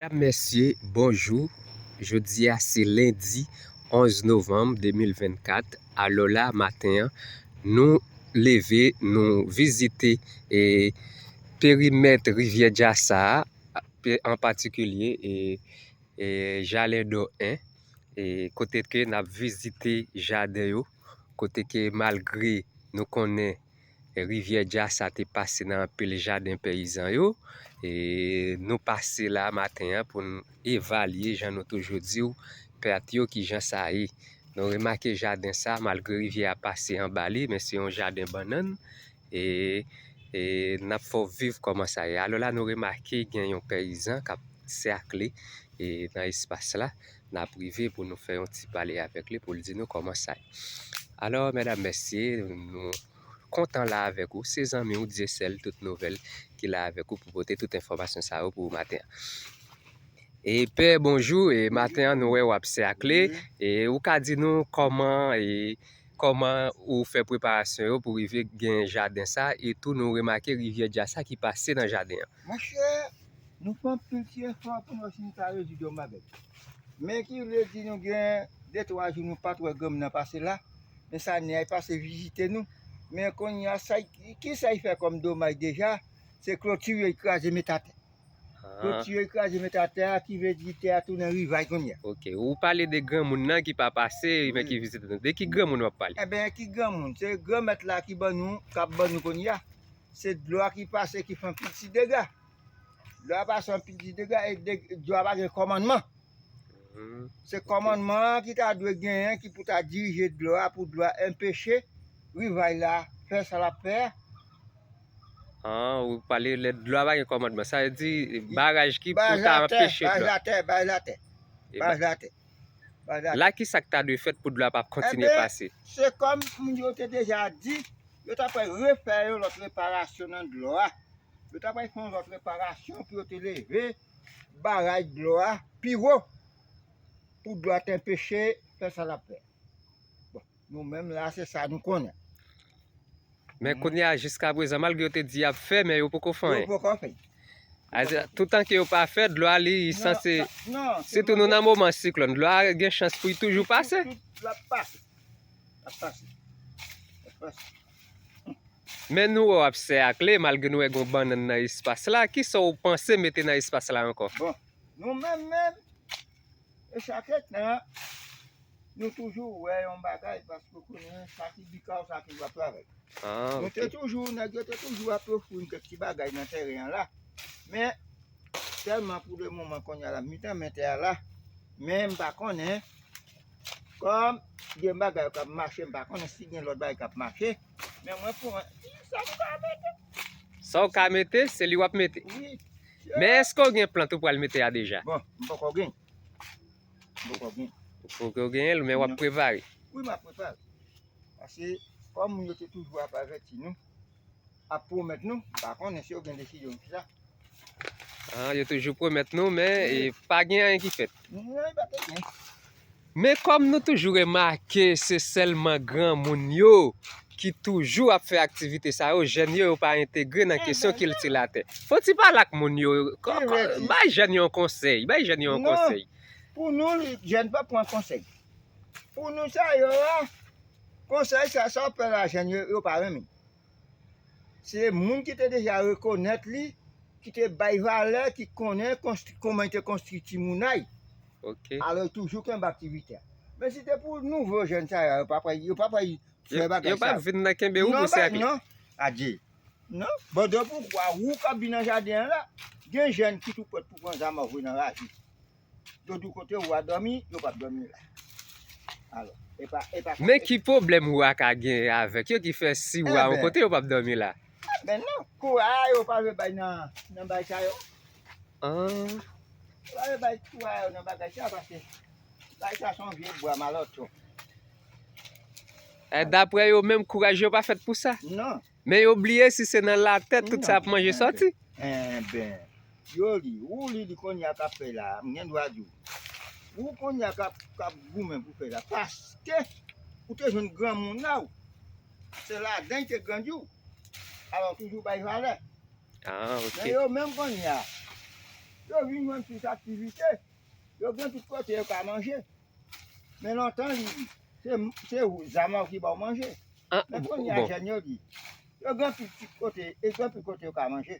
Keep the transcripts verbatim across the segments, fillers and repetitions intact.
Medam, mesye, bonjou. Jodi a se lendi onz novanm de mil vennkat. Alò la, maten an, nou leve, nou vizite, e, perimèt rivyè Djasa a, pe-, an patikilye, e, e, Jalen dò en, e, kote ke n ap vizite jaden yo, kote ke malgre nou konnen rivyè Djasa te pase nan anpil jaden peyizan yo, e, nou pase la maten an pou n evalye, jan nou toujou di w, pèt yo, kijan sa ye. Nou remake jaden sa, malgre rivyè a pase anba li, men se yon jaden bannann. E, e n ap fè w viv kòman sa ye. Alò la, nou remake gen yon peyizan k ap sèkle, e, nan espas la. N ap rive pou nou fè yon ti pale avèk li, pou l di nou kòman sa ye. Alò, medam, mesye, nou kontan la avèk ou. Se zanmi w, Dyesèl, tout nouvèl, ki la avèk ou pou pote tout enfòmasyon sa yo pou ou maten an. E pè, bonjou. E maten an, nou wè w ap sèkle. Wi. E ou ka di nou kòman, e kòman ou fè preparasyon yo pou rive gen jaden sa, e tou nou remake rivyè Djasa ki pase nan jaden an. Monchè, nou fè anpil ti efò pou nou wè si nou ta rezoud yon bagay. Men ki vle di nou gen de twa jou nou pa t wè granmoun nan pase la, men sa nèg pase vizite nou. Men kounye a, sa y, ki sa y fè kòm domaj deja, se kloti yo y kraze met atè. Ah. Kloti yo y kraze met atè a, ki vle di tè a tounen rivay kounye a. Ok, ou pale de granmoun nan ki pa pase, men ki vizite nou. De ki granmoun w ap pale? Eben, ki granmoun? Se Granmèt la ki ban nou, k ap ban nou kounye a. Se dlo a ki pase, ki fè anpil ti dega. Dlo a pase anpil ti dega, e de-, dlo a pa gen kòmandman. Se kòmandman an ki ta dwe genyen, ki pou ta dirije dlo a, pou dlo a enpeche rivay la fè sa l ap fè a. Ah, ou pale lè dlo a pa gen kòmandman. Sa vle di, baraj ki pou ta anpeche dlo a. Baraj latè, baraj latè. Baraj latè. Baraj latè. La, ki sa k ta dwe fèt pou dlo a pa kontinye pase? Eben, se kòm moun yo te deja di, yo ta pral refè yon lòt reparasyon nan dlo a. Yo ta pral fè yon lòt reparasyon pou yo te leve baraj dlo a pi wo, pou dlo a te anpeche fè sa l ap fè. Bon, nou menm la, se sa nou konnen. Men kounye a, jiska prezan, malgre yo te di y ap fè, men yo poko fè anyen. Yo poko fè. Toutan ke yo pa fè, dlo a, li sanse, sitou nou nan moman siklòn, dlo a gen chans pou l toujou pase. L ap pase. L ap pase. L ap pase. Men nou wè w ap sèkle, malgre nou wè gen yon bannann nan espas la. Kisa w panse mete nan espas la ankò? Bon, nou menm menm, e chak etap, nou toujou wè yon bagay, paske w konnen sa ki bika w, sa ki w ap travay. Ah, ok. Nou te toujou, nèg yo te toujou ap ofri n kèk ti bagay nan teren an la. Men, tèlman pou le moman kounye a la, m mitan men tè a la. Men m pa konnen, kòm gen bagay k ap mache, m pa konnen si gen lòt bagay k ap mache. Men mwen pou mwen, sa m ka mete. Sa w ka mete, se li w ap mete. Wi. Men èske w gen plant ou pral mete a deja? Bon, m poko gen. M poko gen. Ou poko genyen l, men w ap prepare. Wi, m ap prepare. Paske, kòm moun yo te toujou ap avèti nou, ap pwomèt nou, m pa konnen si yo gen desizyon ki sa. Ah, yo toujou pwomèt nou, men, e, pa gen anyen ki fèt. Non, e pa te gen. Men kòm nou toujou remake, se sèlman granmoun yo ki toujou ap fè aktivite sa yo, jèn yo, yo pa entegre nan kesyon kilti latè. Fò w ti pale ak moun yo, bay jèn yo yon konsèy, bay jèn yo yon konsèy. Pou nou, jèn pa pran konsèy. Pou nou sa yo a, konsèy sa, sa w ap fè la, jèn yo, yo pa renmen. Se moun ki te deja rekonèt li, ki te bay valè, ki konnen konstri-, kòman li te konstwi timoun a y. Ok. Alò, toujou kenbe aktivite a. Men si te pou nouvo jèn sa yo, yo pa pral, yo pa pral fè bagay sa yo. Yo p ap vin nan kenbe ou pou sèkle. Non, adye. Non, pandan pou kwa ou k ap vin nan jaden an la, gen jèn ki tou prèt pou pran zam ap voye nan raje. Yo di w kote ou a dòmi, yo p ap dòmi la. Alò, e pa, e pa sa. Men ki pwoblèm ou a ka gen avèk yo ki fè si ou a yon kote yo p ap dòmi la? Eben non, kou a yo pa vle bay nan, nan bay sa yo. Ah. Yo pa vle bay kou a yo nan bagay sa, paske bay sa se yon vye bwa malòtyon. E daprè yo menm, kouraj yo pa fèt pou sa. Non. Men yo bliye si se nan latè tout sa ap manje sòti. Enben, yo li, ou li, li kounye a k ap fè la, m gen dwa di w. Ou kounye a k ap, k ap goumen pou fè la, paske ou te jwenn granmoun la w, se ladan l te grandi w. Alò, toujou bay valè. Ah, ok. Men yo menm kounye a, yo vin jwenn plis aktivite. Yo gen tout kote yo ka manje. Men lontan, li, se, se zam ki ba w manje. Men kounye a, jèn yo di, yo gen pil kote, yo gen pil kote yo ka manje.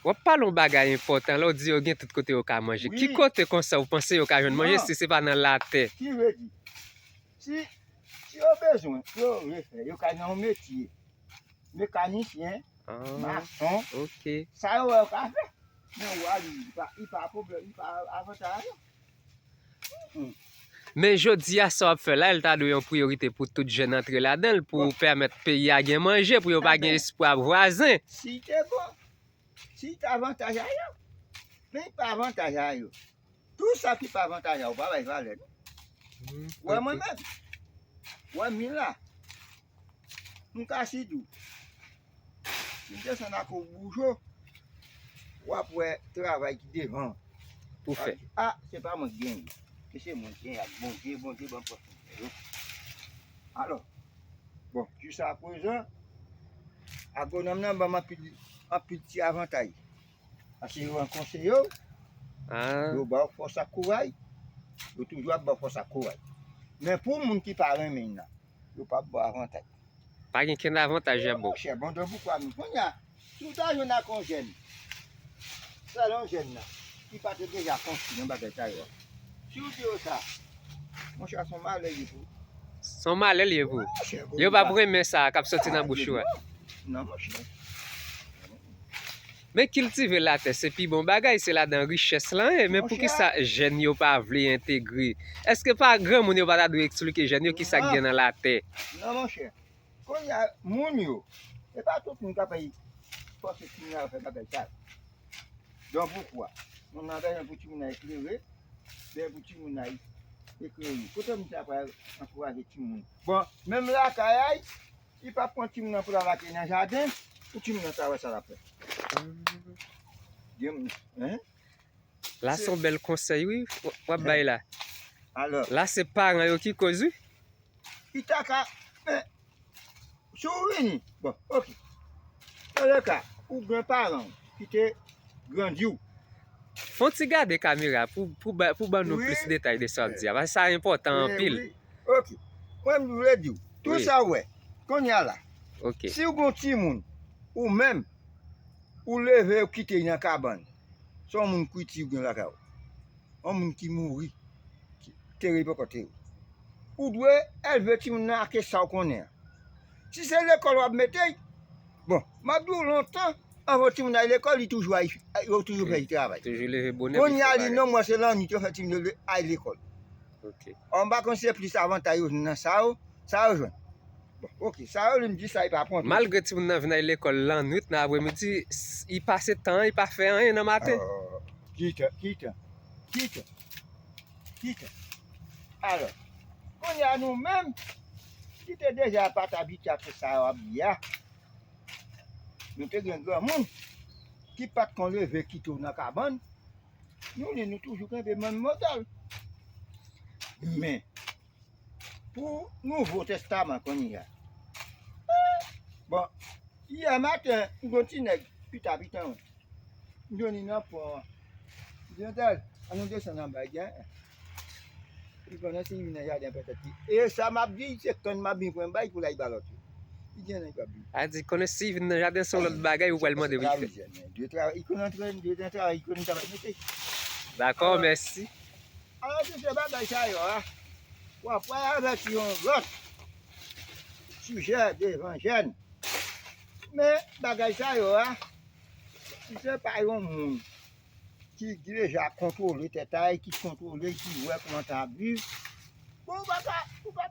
W ap pale yon bagay enpòtan la, w di yo gen tout kote yo ka manje. Ki kote konsa w panse yo ka jwenn manje si se pa nan latè? Ki vle di, si, si yo bezwen, yo vle fè, yo ka nan yon metye. Mekanisyen, mason, sa yo wè yo ka fè. Men wa li, li pa, li pa pwoblèm, li pa avantaj yo. Men jodi a, sa w ap fè la, l ta dwe yon priyorite pou tout jèn antre ladan l, pou pèmèt peyi a gen manje, pou yo pa gen espwa vwazen. Si te bon, si te avantaj a yo, men pa avantaj a yo. Tou sa ki pa avantaj a yo, pa bay valè non. Wè mwen menm, wè mi la, m ka si di w, si m desann ak ou boujo, w ap wè travay ki devan. Pou fè. A, se pa mwen ki genyen, men se mwen ki genyen ak Bondye, Bondye ban m fòs pou m fè yo. Alò, bon, jiska prezan, agwonòm nan ban m anpil, anpil ti avantaj. Paske yo an konseye w, yo ba w fòs ak kouraj, yo toujou ap ba w fòs ak kouraj. Men pou moun ki pa renmen l nan, yo p ap ba w avantaj. Pa gen kenn avantaj y ap ba w. Monchè, bon, donk poukwa nou, kounye a, si w ta jwenn ak yon jèn, sèl yon jèn nan, ki pa te deja konstwi nan bagay sa yo a, si w di yo sa, monchè, se yon malè li ye pou ou. Se yon malè li ye pou ou. Yo p ap renmen sa k ap soti nan bouch ou a. Non, monchè. Men kiltive latè se pi bon bagay, se ladan richès lan ye. Men poukisa jèn yo pa vle entegre? Èske pa granmoun yo pa ta dwe eksplike jèn yo kisa k gen nan latè? Non, monchè. Kounye a, moun yo, se pa tout moun k ap fòse timoun yo fè bagay sa yo. Donk, poukwa? Moun nan bezwen pou timoun nan eklere, bezwen pou timoun nan eklere. Kote moun sa pral ankouraje timoun? Bon, menm lakay a, li p ap pran timoun nan pou l al lage nan jaden, pou timoun nan ta wè sa l ap fè. Gen moun, hein? La se yon bèl konsèy wi w ap bay la. Alò. La se paran yo ki koz wi. Li ta ka, men, si w vini, bon, oke. Anlè ka, ou gen paran w ki te grandi w. Fè yon ti gade kamera pou, pou, ba- pou ban nou plis detay de sa w ap di a. Paske sa enpòtan anpil. Wi, wi. Oke. Mwen, m vle di w, tou sa w wè, kounye a la, si w gen yon timoun, ou menm, ou leve, ou kite l nan kabann, se yon moun ki ti w gen lakay ou. Yon moun ki mouri, ki tere poko tere. Ou dwe elve timoun nan ake sa w konnen an. Si se lekòl w ap mete l, bon, m ap di w lontan, anvan timoun nan al lekòl, li toujou al, yo toujou fè l travay. Toujou leve bonè pou l travay. Kounye a, li non, mwen se lannwit yo fè timoun yo al lekòl. Ok. Ò, m pa konn si se plis avantaj yo jwenn nan sa yo, sa yo jwenn. Bon, ok, sa yo li m di sa e pa pwon. Malgre timoun nan vin al lekòl lannwit, nan apremidi, s- li pase tan an, li pa fè anyen nan maten. Oh, kite, kite, kite, kite. Alò, kounye a nou menm, ki te deja pa t abitye ak sa yo ap di a, nou te gen granmoun ki pa t konn leve kite w nan kabann, nou li nou toujou kenbe menm modèl. Men, pou Nouvo Testaman kounye a. Bon, yè maten, m gen yon ti nèg pita pita mwen. M jwenn li nan pon an. M di, Antèl, ann nou desann anba, gen. Li konnen si li vin nan jaden petèt li. E sa m ap di, se kann m ap vin pran bay pou l al ba lòt yo. Li gen nèg k ap vin. A di, konnen si li vin nan jaden, se yon lòt bagay ou pral mande pou li fè. Travay, li konnen antre, li konnen travay, li konnen travay mete. Dakò, mèsi. Alò, se se bagay sa yo a, w ap pral avèti yon lòt sijè devan jèn. Men, bagay sa yo a, si se pa yon moun ki deja kontwole tèt a li, ki kontwole, ki wè kòman sa ap viv, bon, ou pa ka, ou pa,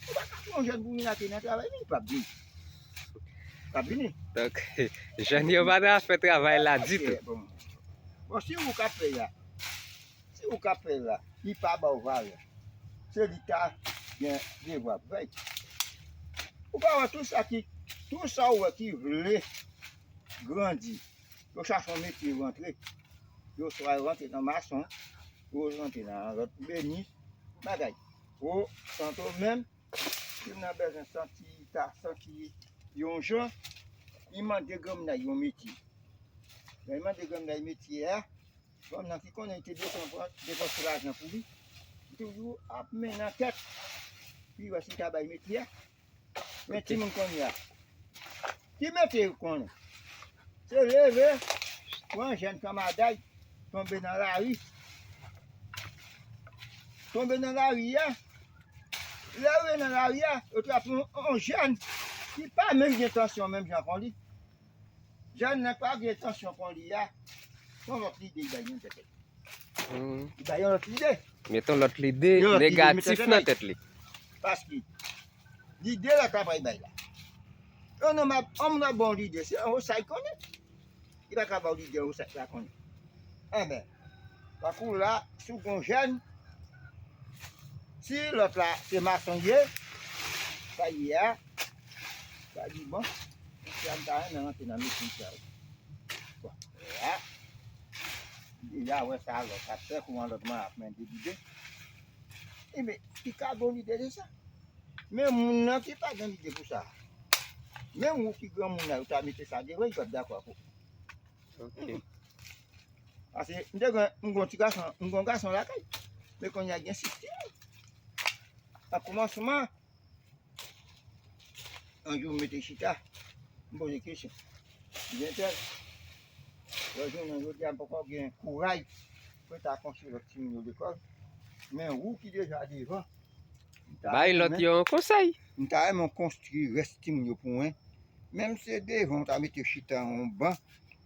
ou pa ka pran yon jèn pou vin ake nan travay, li p ap vini. P ap vini. Donk, jèn yo pa nan afè travay la ditou. Bon, bon, si ou k ap fè a, Si ou k ap fè la, li pa ba w valè, se li ta gen devwa pou fè l. Ou pa wè tou sa ki, tou sa ou wè ki vle grandi, yo chache yon metye yo rantre. Yo swa yo rantre nan mason, yo rantre nan lòt menis, bagay. Ou santi w menm, si w nan bezwen santi, ta santi yon jan, li mande granmoun nan yon metye. Lè li mande granmoun nan yon metye a, Fanm nan ki konnen li te depanse lajan pou li, li toujou ap mennen ankèt pou l wè si l ka bay meti a. Men timoun kounye a, ki mete yo konnen? Se leve, pran jèn kanmaday, tonbe nan lari. Tonbe nan lari a, lè yo rive nan lari a, yo trape yon, yon jèn ki pa menm gen tansyon menm jan kon li. Jèn nan pa gen tansyon kon li a, se yon lòt lide li bay nan tèt li. Hmm. Li bay yon lòt lide. Mete yon lòt lide negatif nan tèt li. Paske lide lòt la pral bay la. Yon nonm ap, yon moun ap ba w lide, se yon sa l konnen. Li pa ka ba w lide yon sa l pa konnen. Enben, tankou la, si w gon jèn, si lòt la se mason l ye, sa l ye a, sa l di bon, mesye a m ta renmen rantre nan metye sa yo. Bon, la, deja wè sa lòt ap fè kouman lòt mwen ap mande lide. Ebyen, li ka ba w lide de sa. Men moun nan ki pa gen lide pou sa. Menm ou ki granmoun la, ou ta mete sa devan, li p ap dakò ak ou. Ok. Paske m te gen, m gon ti gason, m gon gason lakay. Men kounye a gen sis timoun. Nan kòmansman, yon jou m mete chita, m poze kesyon. M di entèl, lè jounen jodi a m poko gen kouraj pou ta konstwi lòt timoun yo lekòl. Men ou ki deja devan, bay lòt yo yon konsèy. M ta renmen w konstwi rès timoun yo pou mwen. Menm se devan w ta mete chita yon ban,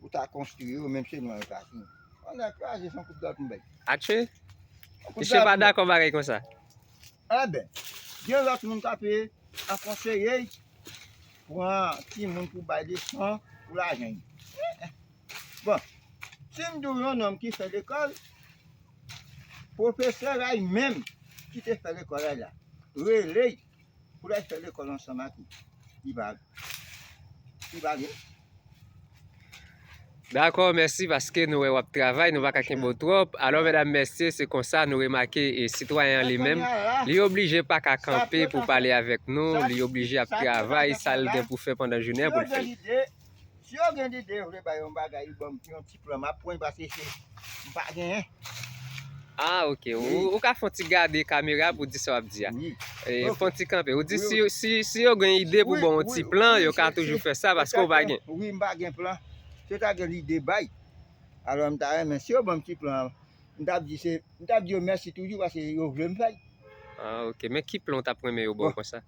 ou ta konstwi yo, menm se non yo ta siyen. Pandan kraze se yon kout dòt m bay. Atchwe? Yon kout dòt m bay. Misye pa dakò bagay konsa. Enben, gen lòt moun k ap, eh, akonseye l pran timoun pou bay leson pou lajan l. Bon, si m di w yon nonm ki fè lekòl, pwofesè la li menm ki te fè lekòl la, rele l pou l al fè lekòl ansanm ak li. Li pa, li pa vle. Dakò, mèsi paske nou wè w ap travay, nou pa ka kenbe w twòp. Alò, medam, mesye, se konsa nou remake, e, sitwayen an li menm, li oblije pa ka kanpe pou pale avèk nou, li oblije ap travay, sa l gen pou fè pandan jounen an pou l fè l. Si yo gen lide, yo vle bay yon bagay, yo ban m yon ti plan, m ap pran l paske se, m pa genyen. Ah, ok. Ou, ou ka fè yon ti gade kamera pou di sa w ap di a. Wi. E, fè yon ti kanpe. Ou di si, si, si yo gen ide pou ba w yon ti plan, yo ka toujou fè sa paske w pa gen. Wi, m pa gen plan. Si yo ta gen lide bay. Alò, m ta renmen, si yo ban m ti plan, m t ap di se, m t ap di yo mèsi toujou paske yo vle m fè l. Ah, ok. Men ki plan w t ap renmen yo ba w konsa?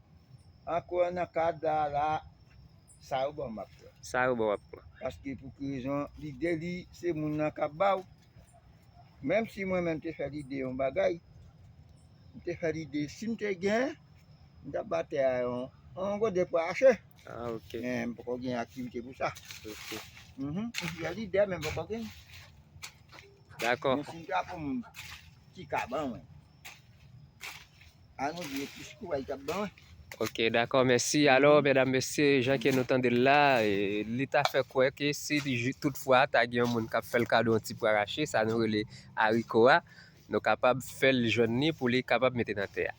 Ankò nan kad la, la, sa yo ban m ap pran. Sa yo ban w ap pran. Paske pou ki rezon, lide li, se moun nan k ap ba w. Menm si mwen menm te fè lide yon bagay, m te fè lide, si m te gen, m t ap ba tè a yon, yon gode pwa ache. Ah, ok. Men m poko gen aktivite pou sa. Ok. Mhm. M fè lide, men m poko gen. Dakò. Men si m ta pou m ti ka ban mwen. Ann oubli plis kou a, li t ap ban mwen. Ok, dakò, mèsi. Alò, medam, mesye, jan ke nou tande l la, e, li ta fè kwè ke si li jou, toutfwa ta gen yon moun k ap fè l kado yon ti pwa rache, sa nou rele ariko a, nou kapab fè l jwenn li pou li kapab mete nan tè a.